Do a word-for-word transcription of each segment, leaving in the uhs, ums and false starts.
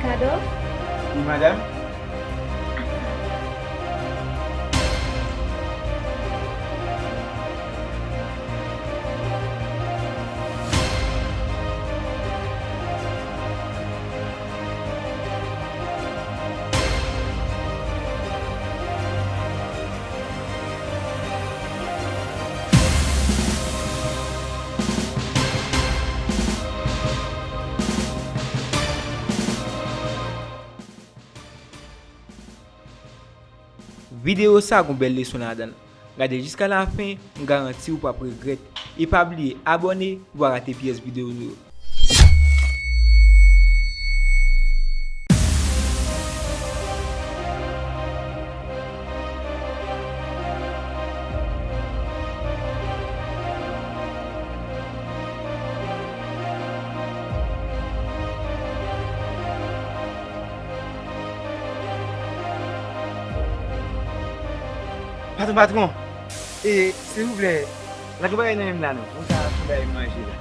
Kado? Wi, madanm. Videyo sa gon bèl leson ladan l. Gade l jiska lafen, m garanti w p ap regrèt. E pa bliye abòne pou w pa rate pyès videyo nou yo. Patwon, patwon, e, silvouplè, lage bagay nan men m la non. Mwen ka fè bagay manje la.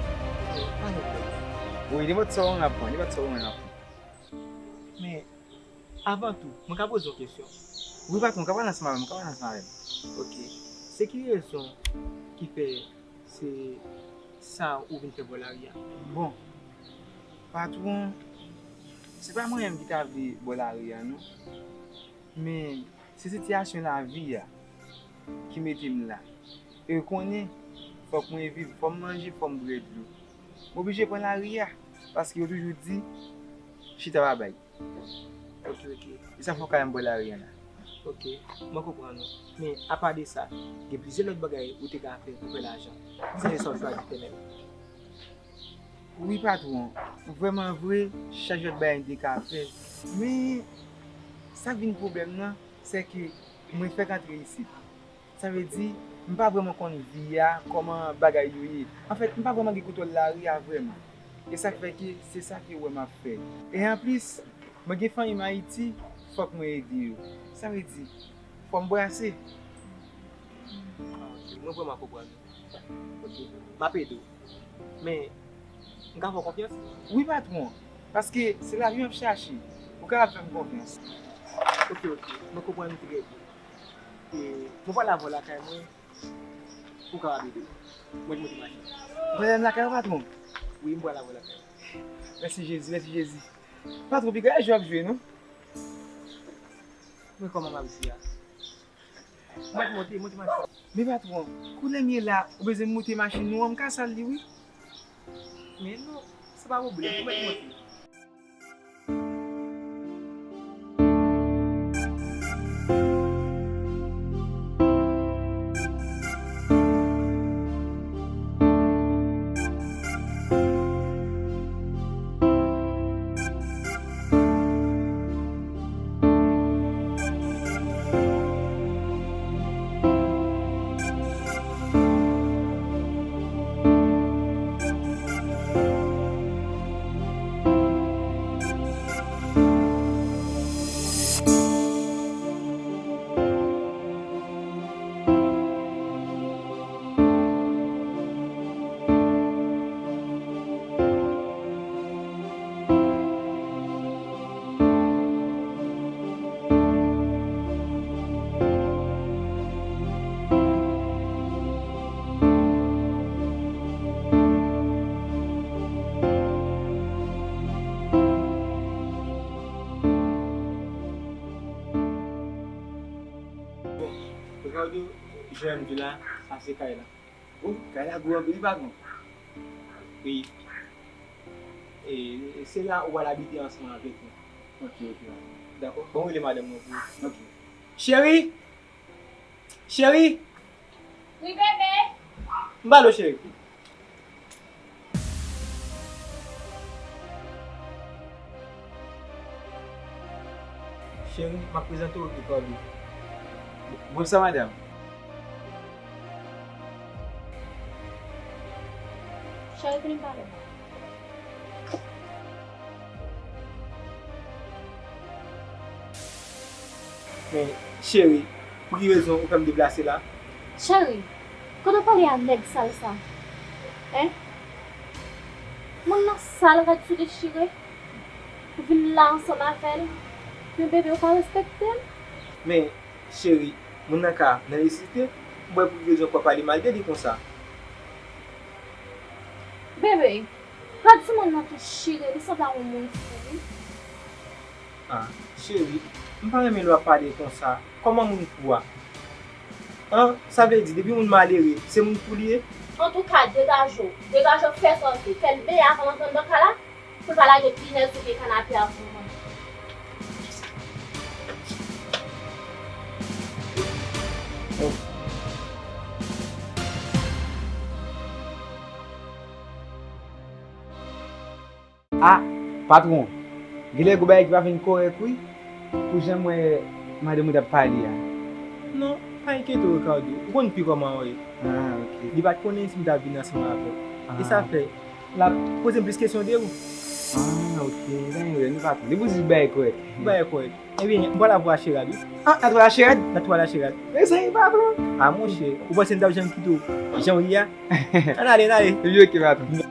Wi, nenpòt sa w ap pran, nenpòt sa w ap pran. Men, avan tou, mwen ka poze w kesyon? Wi, patwon, w ka pale ansanm avè m, w ka pale ansanm avè m. Ok. Se ki rezon ki fè se sa ou vin fè bò lari a? Bon, patwon, se pa mwen menm ki ta vle bò lari a, non. Men, se sitiyasyon lavi a ki mete m la. E w konnen, fòk mwen viv, fò m manje, fò m bwè dlo. M oblije pran lari a, paske yo toujou di, chita pa bay. Ok, ok. E sa fè w ka wè m bò lari a la. Ok, mwen konprann ou. Men, apa de sa, gen plizyè lòt bagay ou te ka fè pou fè lajan. Ki sa se sa w chwazi fè menm? Wi, patwon. Vrèman vre, chak lòt bagay m te ka fè. Men, sa k vin pwoblèm nan, se ke mwen fèk antre isit. Sa vle di, m pa vrèman konn vi a, kòman bagay yo ye. Anfèt, m pa vrèman gen kontwòl lari a vrèman. E sa k fè ke se sa ke w wè m ap fè. E anplis, mwen gen fanmi m Ayiti, fòk mwen ede yo. Sa vle di, fò m brase. Ah, ok. Mwen vrèman konprann ou. Ok. M ap ede w. Men, m ka fè w konfyans? Wi, patwon. Paske se lavi m ap chache. Ou kapab fè m konfyans. Ok, ok. Mwen konprann ou trè byen. E, mwen pral avè w lakay mwen pou w kapab ede m. Mwen monte machin. Ou pral avè m lakay ou, patwon? Wi, m pral avè w lakay mwen. Mèsi Jezi, mèsi Jezi. Patwon, piga e jwe ap jwe, non? Men kòman m ap di a? Mwen monte, monte machin. Men patwon, koulè m ye la, ou bezwen m monte machin nou an, m ka sal li wi. Men non, se pa pwoblèm, ou mèt monte. Bon, Ricardo, jan m di w la, sa se kay la. Bon, kay la gwo anpil, wi, patwon. Wi. E, e se la ou pral abite ansanm avèk mwen. Ok, ok. Dakò? Bon, rele madanm mwen pou ou. Ok. Cheri! Cheri! Wi, bebe! M pale w, cheri. Cheri, m ap prezante w Ricardo. Bonswa, madanm. Cheri, vini m pale w. Men, cheri, pou ki rezon ou fè m deplase la? Cheri, kote w pale a nèg sal sa? Hein? Moun nan sal rèd sou dechire. Ou vin la ansanm avè l. Men bebe, ou pa respekte l. Men, cheri, moun nan ka nan nesesite, m pa wè pou ki rezon pou w ap pale mal de li konsa. Bebe, gad timoun nan tou chire, li sanble ak yon moun fou, wi. Ah, cheri, m pa renmen lè w ap pale konsa. Kòman moun fou a? An, sa vle di, depi moun malere, se moun fou li ye? Antouka, degaje w. Degaje w, fè sa w vle. Fè l veye avan l antre anndan kay la, pou l pa lage pinèz sou pye kanape a pou mwen. Ah, patwon, genlè gon bagay ki pa fin kòrèk wi, pou jan m wè madanm ou t ap pale a. Non, pa enkyete w, Ricardo. Ou konn pi kòman w ye. Ah, ok. Li pa t konnen si m t ap vin ansanm avè w. E sa fè, l ap poze m plis kesyon de ou. Ah, ok. Pa gen pwoblèm, patwon. Depi w di bagay kòrèk. Bagay kòrèk. Ebyen, m pral avè w a Cherad, wi. Ah, n a twal a Cherad? N a twal a Cherad. Mezanmi, patwon. Ah, monchè, ou panse m t ap janm kite w jan w ye a? Ann ale, ann ale. Ebyen, ok, patwon.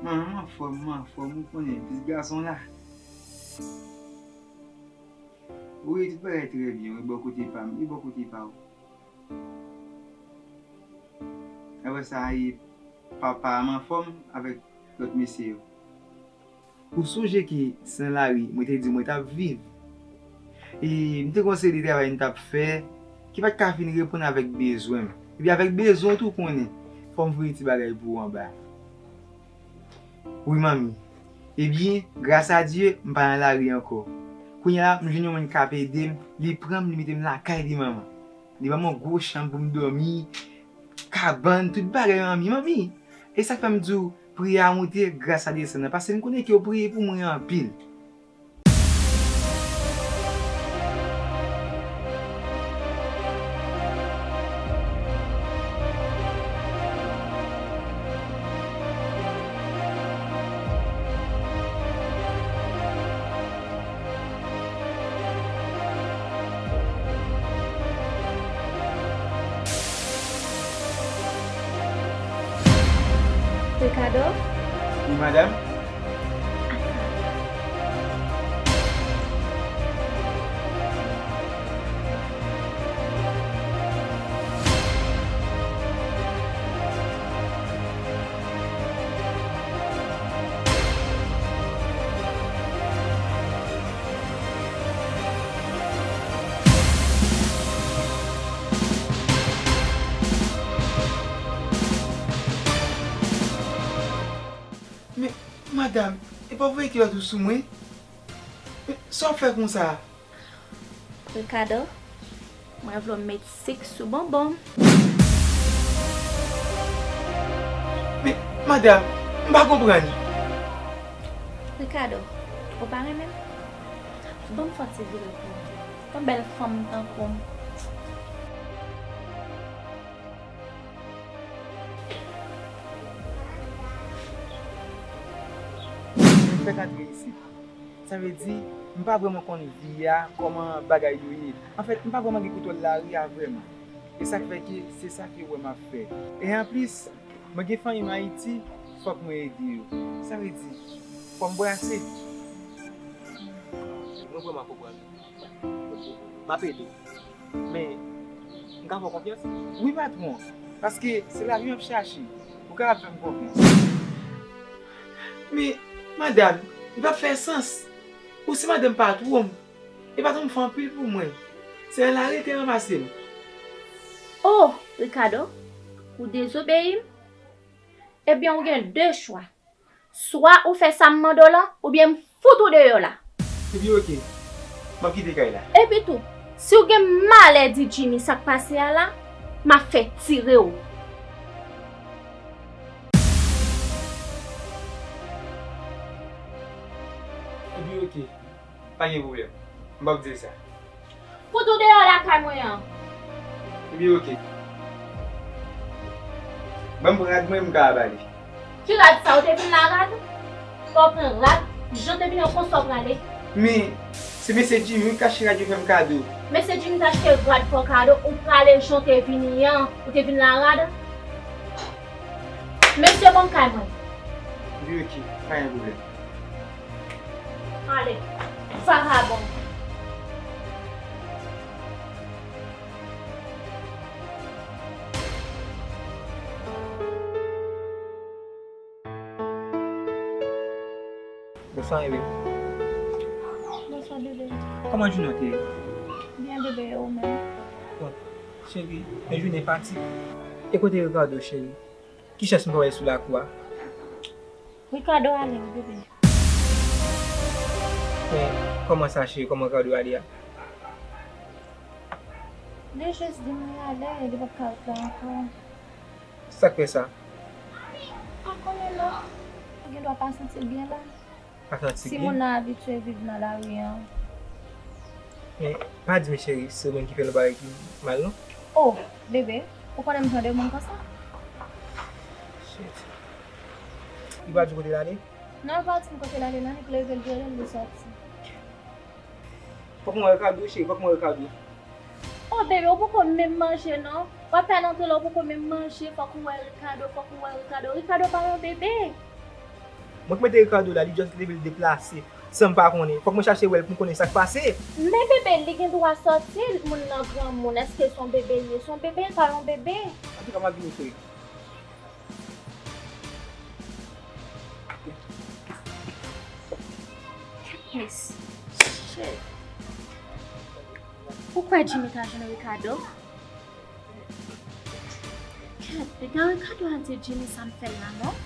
Manman, manman anfòm, manman anfòm, ou konnen, pis gason la. Wi, tout bagay trè byen, wi, bò kote pa m, e bò kote pa w? Apre sa, e papa m anfòm avèk lòt mesye yo? Ou sonje ke se nan lari mwen te di w mwen t ap viv? E m te gon seri de travay m t ap fè ki pa t ka fin reponn avèk bezwen m. Epi avèk bezwen w tou konnen, fò m voye ti bagay pou ou anba. Wi, manmi. Ebyen, gras a Dye, m pa nan lari ankò. Kounye a la, m jwenn yon moun k ap ede m, li pran m, li mete m lakay li, manman. Li ban m yon gwo chanm pou m dòmi, kabann, tout bagay, manmi, manmi. E sa k fè m di w, priyè a moute, gras la desann nan, paske m konnen ke w priye pou mwen anpil. Ricardo? Wi, madanm? Men, madanm, e pa w voye kilòt ou sou mwen? Men, sa w ap fè konsa? Ricardo, mwen vle w met sik sou bonbon m. Men, madanm, m pa konprann. Ricardo, ou pa renmen m? Ban m fè yon ti vire pou ou. Yon bèl fanm tankou w. M fèk antre isit. Sa vle di, m pa vrèman konn vi a, kòman bagay yo ye. Anfèt, m pa vrèman gen kontwòl lari a vrèman. E sa k fè ke se sa ke w wè m ap fè. E anplis, mwen gen fanmi m Ayiti, fòk mwen ede yo. Sa vle di, fò m brase. Mwen vrèman konprann. Ok, m ap ede w. Men, m ka fè w konfyans? Wi, patwon. Paske se lavi m ap chache. Ou kapab fè m konfyans. Men, madanm, li p ap fè sans. Ou se madanm patwon m. E patwon m fè anpil pou mwen. Se nan lari l te ranmase m. Oh, Ricardo, ou dezobeyi m? Ebyen, ou gen de chwa. Swa ou fè sa m mande w lan, oubyen m fout ou deyò la. Ebyen, oke. M ap kite kay la. Epi tou, si w gen malè di Jimmy sa k pase a la, m ap fè tire w. Ebyen, oke. Pa gen pwoblèm. M p ap di l sa. Fout ou deyò lakay mwen an. Ebyen, oke. Ban m pran rad mwen, m ka ap ale. Ki rad sa? Ou te vin la rad? Fò w pran rad, jan w te vin an konsa w prale. Men, Se mesye Jimmy wi k achte rad yo fè m kado. Mesye Jimmy t achte rad fè w kado, ou prale chante vini an, ou te vin la rad. Mesye, ban m kay mwen. Wi, ok, pa gen pwoblèm. Ale, vagabon. Bonswa, bebe. Bonswa, bebe. Kòman jounen w te ye? Byen, bebe, e ou menm? Bon, cheri, men jounen pati. E kote Ricardo, cheri? Ki chans m pa wè l sou lakou a? Ricardo ale, wi, bebe. Men, kòman sa, cheri? Kòman Ricardo ale a? Li jis di m li ale, li p ap ka ret la ankò. Sa k fè sa? Pa konnen non. Ou gen dwa pa santi l byen la. Pa santi l byen? Si moun nan abitye viv nan lari an. Men, pa di m cheri, se ou menm ki fè l yon bagay ki mal non. Oh, bebe, ou konnen m jan de moun konsa? Shit. Li pa di w kote l ale? Non, li pa di m kote l ale non, li k leve l vire l, li sòti. Fòk mwen wè Ricardo, cheri, fòk mwen wè Ricardo. Oh, bebe, ou poko menm manje non. W ap fè nan tele, ou poko menm manje, fòk ou wè Ricardo, fòk ou wè Ricardo. Ricardo pa yon bebe. Mwen k mete Ricardo la, li just leve l deplase, san m pa konnen. Fòk mwen chache wè l pou m konnen sa k pase. Men bebe, li gen dwa sòti, moun nan granmoun. Èske se yon bebe li ye? Se yon bebe, l pa yon bebe. Antouka, m ap vini, cheri. Yes. Shit. Ou kwè Jimmy ta jwenn Ricardo? Kèt, piga Ricardo al di Jimmy sa m fè l la non.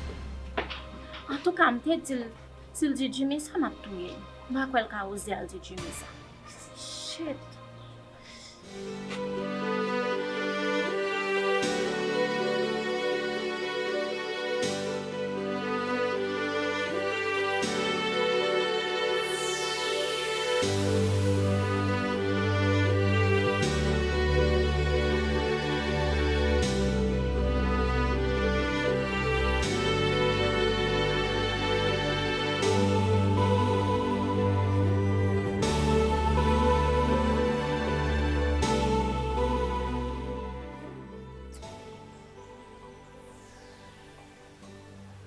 Antouka, m te di l, si l di Jimmy sa, m ap touye l. M pa kwè l ka oze al di Jimmy sa. Shit.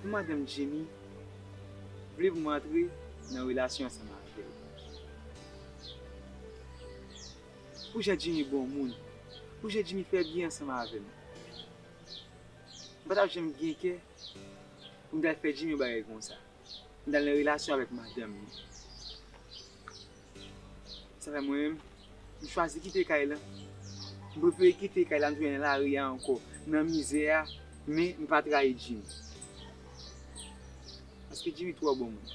Pou madanm Jimmy vle pou mwen antre nan relasyon ansanm avè l. Pou jan Jimmy bon moun, pou jan Jimmy fè byen ansanm avè m, m pa t ap janm gen kè pou m t al fè Jimmy yon bagay konsa. M t al nan relasyon avèk madanm li. Sa fè mwen menm, m chwazi kite kay lan. M prefere kite kay la, m tounen nan lari a ankò, nan mizè a, men m pa trayi Jimmy. Paske Jimmy twò bon moun.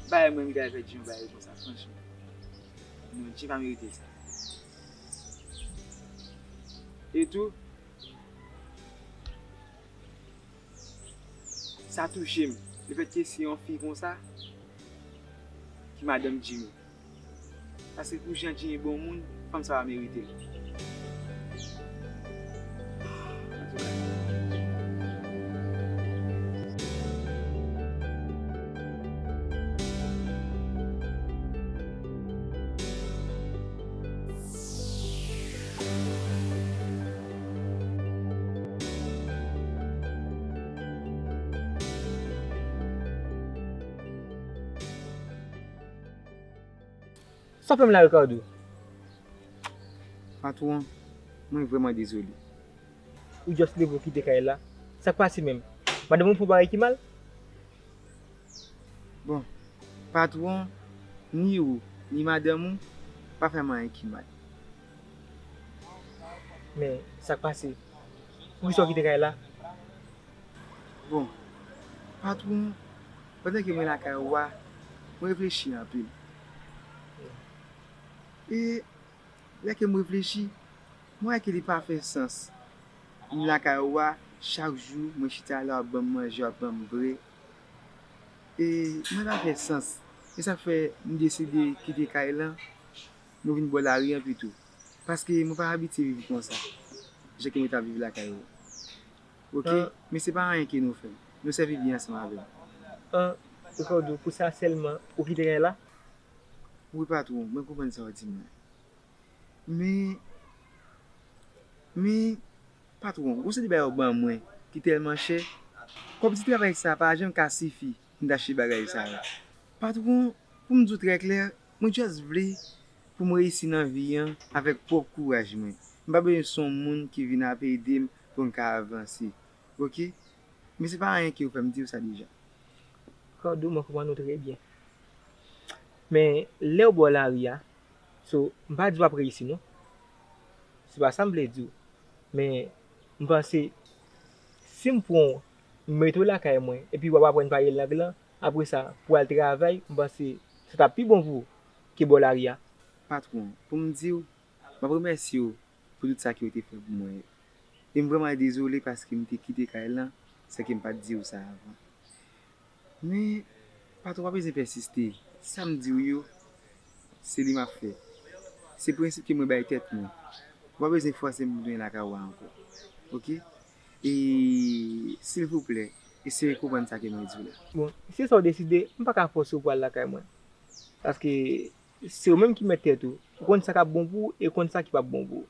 Bagay mwen menm ki ta fè Jimmy yon bagay konsa, franchman. Non, Jimmy pa merite sa. E tou, sa touche m, lefètke se yon fi konsa ki madanm Jimmy. Paske pou jan Jimmy bon moun, fanm sa pa merite l. Antouka. Sa w fè m la, Ricardo? Patwon, mwen vrèman dezole. Ou just leve w kite kay la. Sa k pase menm? Madanm ou fè w bagay ki mal? Bon, patwon, ni ou, ni madanm ou pa fè m anyen ki mal. Men, sa k pase? Poukisa w kite kay la? Bon, patwon, pandan ke mwen lakay ou a, mwen reflechi anpil. E lè ke m reflechi, mwen wè ke li pa fè sans. M lakay ou a, chak jou, mwen chita la, w ap ban m manje, w ap ban m bre. E mwen pa fè sans. E sa k fè m deside kite kay lan, nou vin bò lari an pito. Paske mwen pa abitye viv konsa, jan ke mwen t ap viv lakay ou. Oke? Ah. Men se pa anyen ke nou fè. Nou sèvi byen ansanm avè m. Ah, Ricardo, pou sa sèlman, ou kite kay la? Wi, patwon, mwen konprann sa w di m lan. Men, men, patwon, gon seri de bagay ou ban mwen ki tèlman chè. Kòb ti travay sa pa janm ka sifi pou m ta achte bagay sa yo. Patwon, pou m di w trè klè, mwen just vle pou m reyisi nan vi an avèk pwòp kouraj mwen. M pa bezwen se yon moun ki vin ap ede m pou m ka avanse. Oke? Men se pa anyen ke ou fè m di w sa deja. Ricardo, mwen konprann ou trè byen. Men lè w bò lari a, so, m pa di w ap reyisi non. Se pa sa m vle di w. Men m panse, si m pran w, m mete w lakay mwen, epi w ap aprann pale lang lan, apre sa, pou w al travay, m panse sa t ap pi bon pou ou ke bò lari a. Patwon, pou m di w, m ap remèsye w pou tout sa ke w te fè pou mwen yo. E m vrèman dezole paske m te kite kay lan san ke m pa t di w sa avan. Men, patwon, w pa bezwen pèsiste. Sa m di w yo, se li m ap fè. Se prensip ke mwen bay tèt mwen. W pa bezwen fòse m tounen lakay ou a ankò. Oke? E, silvouplè, eseye konprann sa ke mwen di w la. Bon, si se sa w deside, m pa ka fòse w pou al lakay mwen. Paske se ou menm ki mèt tèt ou. Ou konn sa k ap bon pou ou e ou konn sa ki p ap bon pou ou.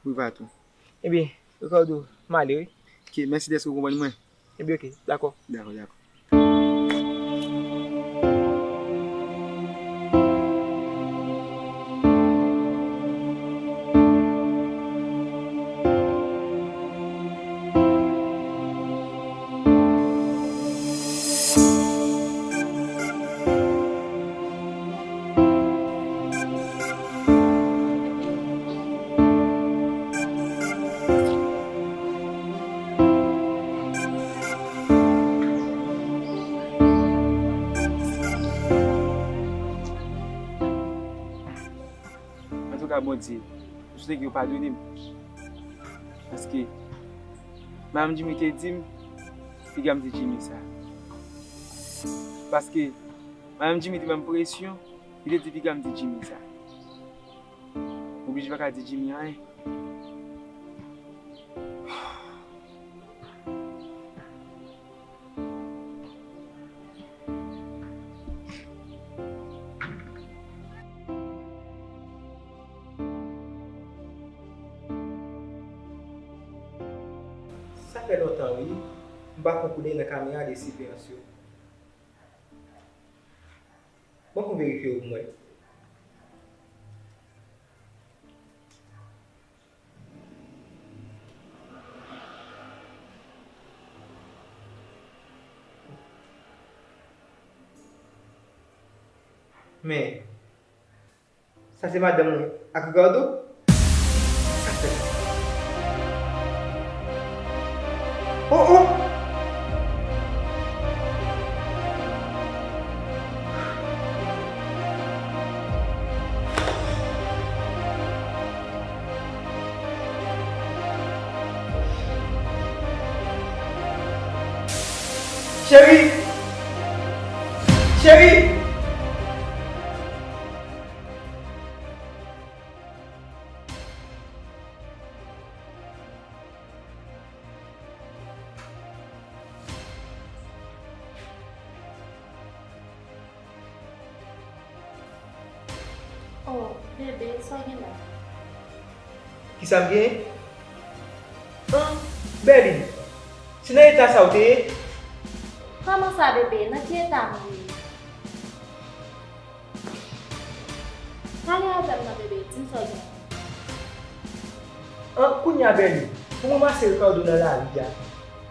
Wi, patwon. Ebyen, Ricardo, m ale, wi. Oke, mèsi dèske w konprann mwen. Ebyen, oke, dakò. Dakò, dakò. Antouka, Bondye, m swete ke w padone m. Paske, Madanm Jimmy te di m, piga m di Jimmy sa. Paske, Madanm Jimmy te ban m presyon, li te di piga m di Jimmy sa. M oblije pa ka di Jimmy anyen. Sa fè lontan wi, m pa pran koudèy nan kamera de siveyans yo. Ban m verifye yo pou m wè. Men, sa se madanm mwen ak Ricardo? Sa fèt. Oh, oh! Cheri! Cheri! Oh, bebe, sa w gen la? Kisa m genyen? An, Berline, se nan eta sa w te ye? Kòman sa, bebe? Nan ki eta m ye? Pale avè m non, bebe, di m sa w gen. An, kounye a, Berline, pou m ranmase Ricardo nan lari a,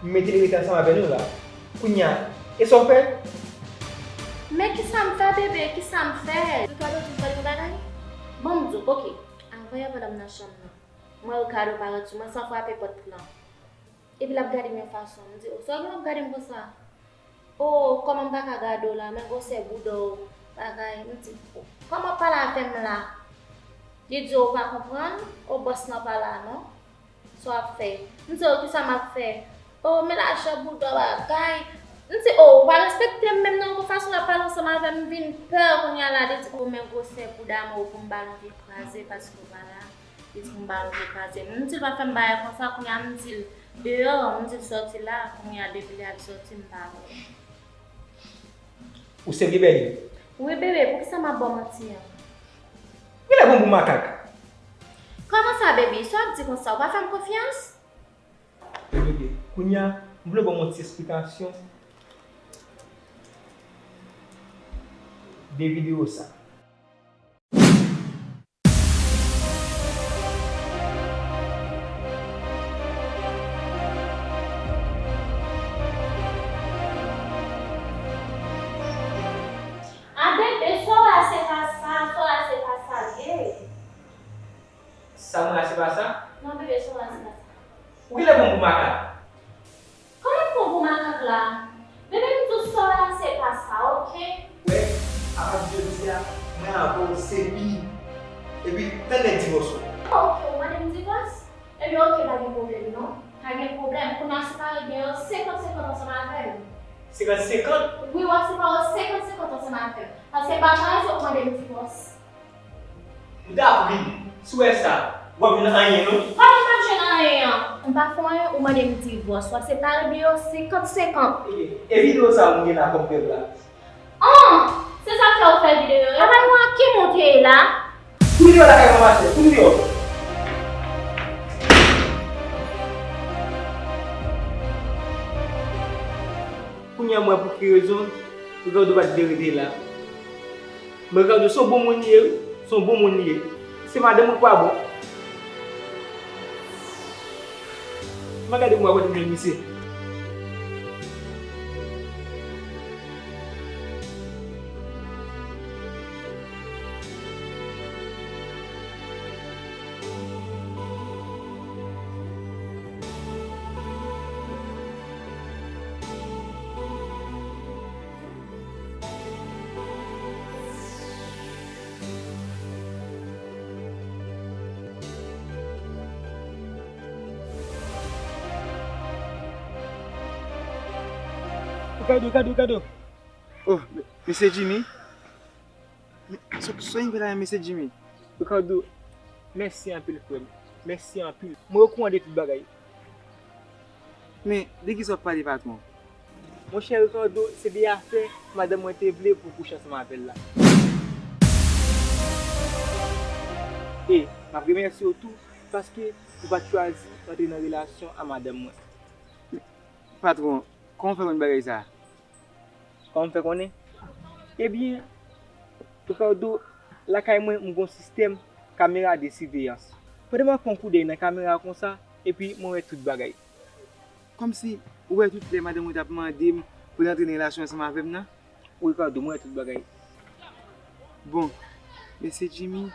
m mete l rete ansanm avè nou la. Kounye a, e sa w fè? Men kisa m fè, bebe? Kisa m fè? Ricardo di m fè l yon bagay? Bon, m di w, oke. Avan yè, pandan m nan chanm nan, m wè Ricardo parèt sou mwen san frape pòt lan. Epi l ap gade m yon fason. M di, o, sa w gen w ap gade m konsa? O, kòman m pa ka gade w la? Men gwosè bouda w, bagay. M di, o, kòman w pale avè m la? Li di, o, ou pa konprann? O, bòs lan pa la non. Sa w ap fè? M di, o, kisa m ap fè? O, men lajè bouda w, bagay. M di, o, ou pa respekte m menm non, gon fason w ap pale ansanm avè m, m vin pè kounye a la. Li di, o, men gwosè bouda m, o, pou m ba l yon pye kraze paske w pa la. Li di pou m ba l yon pye kraze. M di l pa fè m bagay konsa, kounye a m di l deyò, m di l sòti la, kounye a depi lè l sòti, m pa wè l. Ou serye, Bèni? Wi, bebe, poukisa m ap ba w manti an? Ou genlè pran m pou makak. Kòman sa, baby? Sa w ap di konsa? Ou pa fè m konfyans? Bebe, kounye a, m vle ba w yon ti esplikasyon de videyo sa. A bebe, sa w wè a se pa sa, sa w wè a se pa sa l ye. Sa m wè a se pa sa? Non, bebe, sa w wè a se pa sa. Ou genlè pran m pou makak. Kòman m pran w pou makak la? Bebe, m di w sa w wè a se pa sa, oke? Wè, apati jodi a, mwen avè w se pi. Epi, tann lè divòs ou. Oke, ou mande m divòs? Ebyen, oke, pa gen pwoblèm, non. Pa gen pwoblèm. Pou n a separe byen yo senkant senkant ansanm avè m. Senkant senkant? Wi, w ap separe yo senkant senkant ansanm avè m. Paske m pa nan rezon pou mande m divòs. M ta pri. Si w wè sa, w ap jwenn anyen, non? Kòman m p ap jwenn anyen an? M pa fè anyen, ou mande m divòs. W ap separe byen yo senkant senkant. E, e videyo sa a m gen la kòm prèv la? An! Se sa k fè w fè videyo yo? Apa nou a ki moun te ye la? Videyo lakay mwen mache, kouri deyò. Kounye a m wè pou ki rezon Ricardo pa t vle rete la. Men Ricardo se yon bon moun li ye, wi. Se yon bon moun li ye. Se madanm mwen k pa bon. M a gade m wè kote m jwenn misye. Ricardo, Ricardo, Ricardo. Oh, mesye Jimmy. Sa w vin fè la, mesye Jimmy? Ricardo, mèsi anpil, frè m. Mèsi anpil. Mwen okouran de tout bagay. Men, de kisa w ap pale, patwon? Monchè Ricardo, se de afè madanm mwen te vle pou kouche ansanm avè l la. E m ap remèsye w tou paske ou pa t chwazi antre nan relasyon a madanm mwen. Patwon, kòman w fè konn bagay sa a? Kòman m fè konnen? Ebyen, Ricardo, lakay mwen, m gon sistèm kamera de siveyans. Pandan m ap fè yon koudèy nan kamera konsa, epi mwen wè tout bagay. Kòmsi ou wè tout lè madanm ou t ap mande m pou l antre nan relasyon ansanm avè m nan? Wi, Ricardo, mwen wè tout bagay. Bon, mesye Jimmy,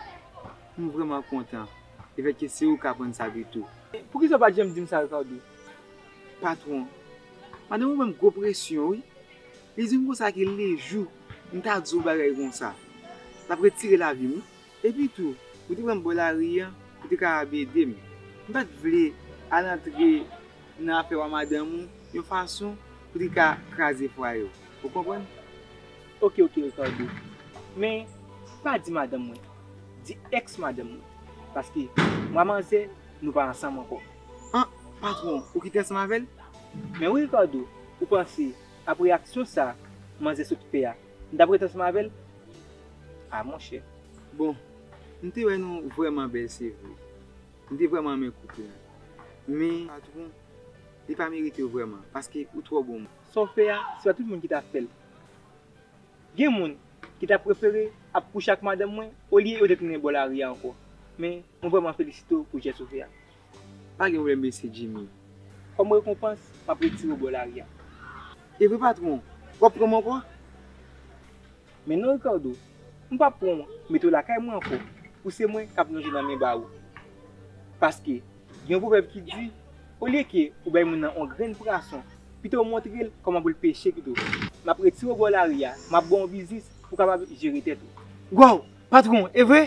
m vrèman kontan lefètke se ou k aprann sa pito. Poukisa w pa t janm di m sa, Ricardo? Patwon, madanm ou ban m gwo presyon, wi. Li di m konsa ke lejou m ta di w bagay konsa, l ap retire lavi m, wi. Epi tou, ou te pran m bò lari a, ou te kapab ede m. M pa t vle al antre nan afè w a madanm ou yon fason pou te ka kraze fwaye w. Ou konprann? Oke, oke, Ricardo. Men, pa di madanm mwen. Di èks madanm mwen. Paske, mwen a manzè, nou pa ansanm ankò. An, patwon, ou kite ansanm avè l? Men wi, Ricardo, ou panse, apre aksyon sa, manzè sot fè a, m t ap ret ansanm avè l? A, monchè. Bon, m te wè nou vrèman bèl, se vre. M te vrèman renmen koup la. Men, patwon, li pa merite w vrèman, paske ou twò bon moun. Sa w fè a, se pa tout moun ki ta fè l. Gen moun ki ta prefere ap kouche ak madanm mwen olye yo te tounen bò lari a ankò. Men, mwen vrèman felisite w pou jès ou fè a. Pa gen pwoblèm, mesye Jimmy. Kòm rekonpans, m ap retire w bò lari a. E vre, patwon, w ap pran m ankò? Men non, Ricardo, m p ap pran w mete w lakay mwen ankò pou se mwen k ap lonje nan men ba ou. Paske, gen yon pwovèb ki di, olye ke ou bay moun nan yon grenn pwason, pito w montre l kòman pou l peche pito. M ap retire w bò lari a, m ap ba w yon biznis pou w kapab jere tèt ou. Waw, patwon, e vre?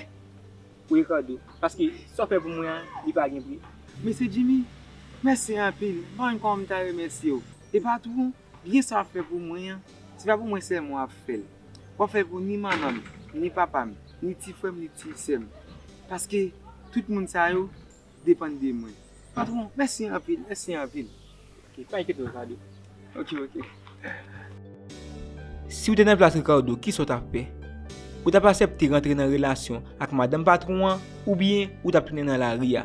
Wi, Ricardo, paske sa w fè pou mwen an, li pa gen pri. Mesye Jimmy, mèsi anpil. M pa konn kòman m ta remèsye w. E patwon, byen sa w ap fè pou mwen an, se pa pou mwen sèlman w ap fè l. W ap fè l pou ni manman m, ni papa m, ni ti frè m, ni ti sè m. Paske tout moun sa yo depann de mwen. Patwon, mèsi anpil, mèsi anpil. Ok, pa enkyete w, Ricardo. Ok, ok. Si w te nan plas Ricardo, kisa w t ap fè? Ou t ap aksepte rantre nan relasyon ak madanm patwon an, oubyen ou t ap tounen nan lari a?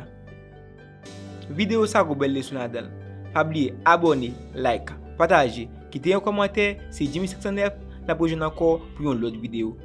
Videyo sa gon bèl leson ladan l. Pa bliye abòne, like, pataje, kite yon kòmantè. Se Jimmy senk san nèf, n ap rejwenn ankò pou yon lòt videyo.